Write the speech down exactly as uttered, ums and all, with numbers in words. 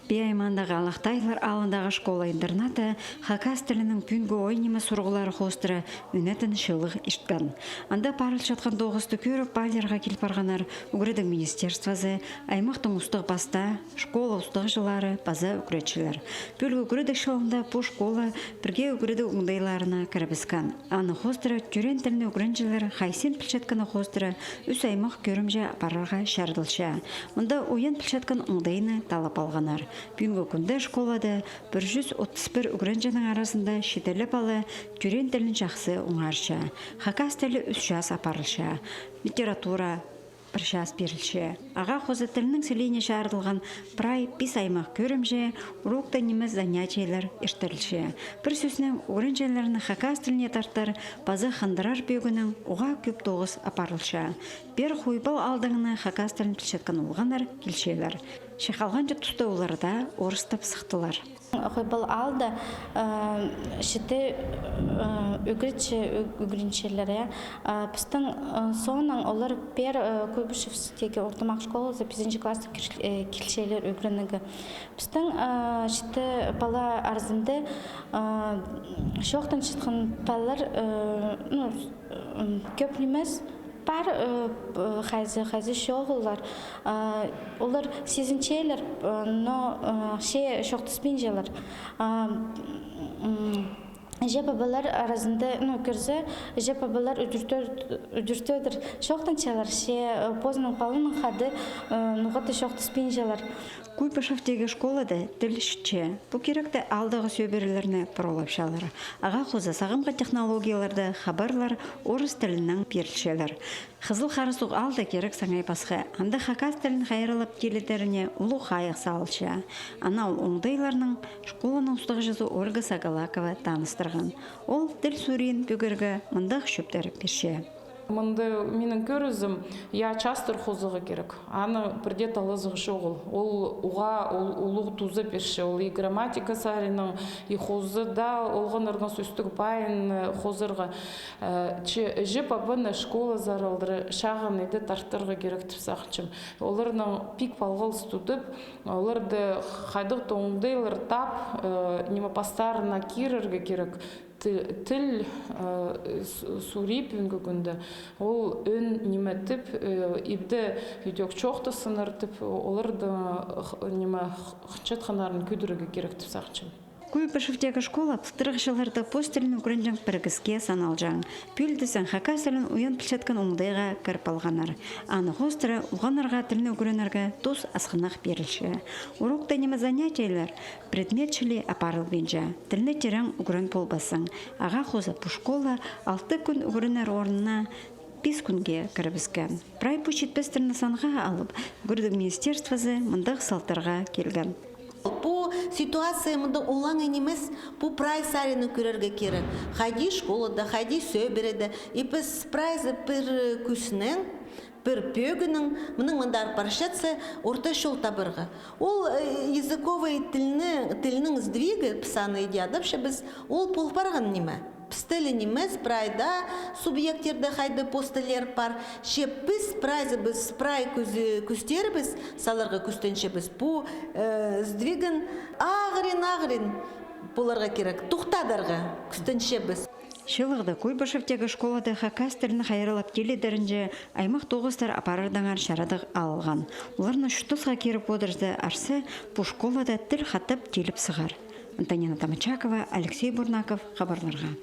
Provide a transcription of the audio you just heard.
Пии аймаандағы Алахтайлар аалындағы школа-интернатта хакас тілінің пӱӱнгі ой ниме сурығлары хоостыра ӱнетін чыылығ ирткен. Анда парылчатхан тоғысты кӧріп, паалирға кил парғаннар ӱгредіг министерствозы, аймахтың устағ-пастаа, школа устағҷылары паза ӱгретчілер. Пӱӱлгі ӱгредіг чылында пу школа пірге ӱгредіг оңдайларына кірібіскен. Аны хоостыра тӧреен тілні ӱгренҷілер хайзын пілчеткені хоостыра ӱс аймах кӧрімҷе апарарға чарыдылча. Мында уян пілчеткен оңдайны таллап алғаннар. Пӱӱнгі кӱнде школада пір чӱс отыс пір ӱгренҷінің аразында читіре пала тӧреен тілін чахсы оңарча. Хакас тілі ӱс час апарылча. Литература пір час пирілче. Ағаа хоза тілнің сілиине чарыдылған прай пис аймах кӧрімҷе, урокта нимес занятиелер иртірілче. Пір сӧснең, ӱгренҷілерні хакас тіліне тартар паза хандырар пӧгінең уғаа кӧп тоғыс апарылча. Пеер Хуйбал аалдаңына хакас тілін пілчеткен олғаннар килчелер. Че халғанҷы туста олар даа орыстап сыхтылар. Хуйбал аалда, э, читі, э, ӱгретчі ӱ-, ӱгренчелер, я. Э, пістің, э, соонаң олар пеер, э, Куйбышевтегі ортымах школазы пизінҷі класста кир-, э, килчелер ӱгренерге. Пістің, э, читі пала аразында, э, чоохтанчатхан палалар, э, ну, м, кӧп нимес. Пар, э, п-, хайзы, хайзы чоғыллар. Э, олар сизінчелер, э, но, э, че чоохтаспинчалар. А, м, іҷе-пабалар аразында, ну, кӧрзе, іҷе-пабалар ӱдӱртедір, ӱдӱртедір чоохтанчалар, че, э, позының паланың хада, э, ноға-да чоохтаспинчалар. Куйбышевтегі школада тіл чітче. Пу киректе аалдағы сӧбірелерні пурулапчалар. Ағаа хоза сағамғы технологияларда хабарлар орыс тілінең пирілчелер. Хызыл Харасуғ аалда кирек саңай пасха. Анда хакас тілін хайраллап тилідеріне улуғ хайығ салылча. Аны ол оңдайларнаң школаның устағҷызы Ольга Сагалакова таныстырған. Ол тіл сурыйын пӧгерге мындағ чӧптер пирче. Мында минің кӧрізім, я, частар хозарға кирек. Аны пірдее талазығ чоғыл. Ол уғаа, ол улуғ туза пирче. Ол и грамматика саринаң, и хозыда олғаннарның сӧстіг пайын, э, хозарға. Э, че іҷе-пабаны школазар алдыра чағын иди тартарға кирек тіп сағынчам. Оларнаң пик палғалыс тудып, оларды хайдағ-да оңдайлар тап, э, ниме, пастарына кирерге кирек. Ти-, тіл, э, с-, сурии пӱӱнгі кӱнде. Ол ӧӧн ниме тіп, э, ибде ідӧк чоохтассыннар тіп, оларды, х-, ниме, х-, хынчатханнарын кӧдірерге кирек тіп сағынчам. Куйбышевтегі школа пылтырғыҷыларда пос тілін ӱгренҷең пірігіске саналҷаң. Пӱӱл тізең, хакас тілін уян пілчеткен оңдайға кір палғаннар. Аны хоостыра олғаннарға тілні ӱгренерге тус асхынах пирілче. Урокта ниме занятиелер, предмет чіли апарылбинча. Тілні тирең ӱгрен полбассың. Ағаа хоза пу школа алты кӱн ӱгренер орнына пис кӱнге кірібіскен. Прай пу читпестерні санға алып, ӱгредіг министерствозы мындағ салтарға килген. Пу ситуация мында олаңай нимес, пу прай саринаң кӧрерге кирек. Хайди школада, хайди сӧбіреде, и піс прайзы пір кӱснең, пір пӧгінең, мының мындар парчатса, орта чол табарға. Ол, э, языковый тілні, тілнің сдвигі, піс аны иди адапчабыс, ол пол парған ниме. Пісте ле нимес, прай даа субъекттерде хайди пос тіллер пар. Че піс прайзыбыс, прай кӱс-, кӱстерібіс саларға кӱстенчебіс. Пу, э, сдвигін ағырин-ағырин поларға кирек, тохтадарға кӱстенчебіс. Чыылығда Куйбышевтегі школада хакас тілін хайраллап тилідерінҷе аймах тоғыстар апарардаңар чарадығ алылған. Оларны чуртасха киріп одырза, арса, пу школада тіл хатап тиліп сығар. Антонина Томочакова, Алексей Бурнаков, хабарларға.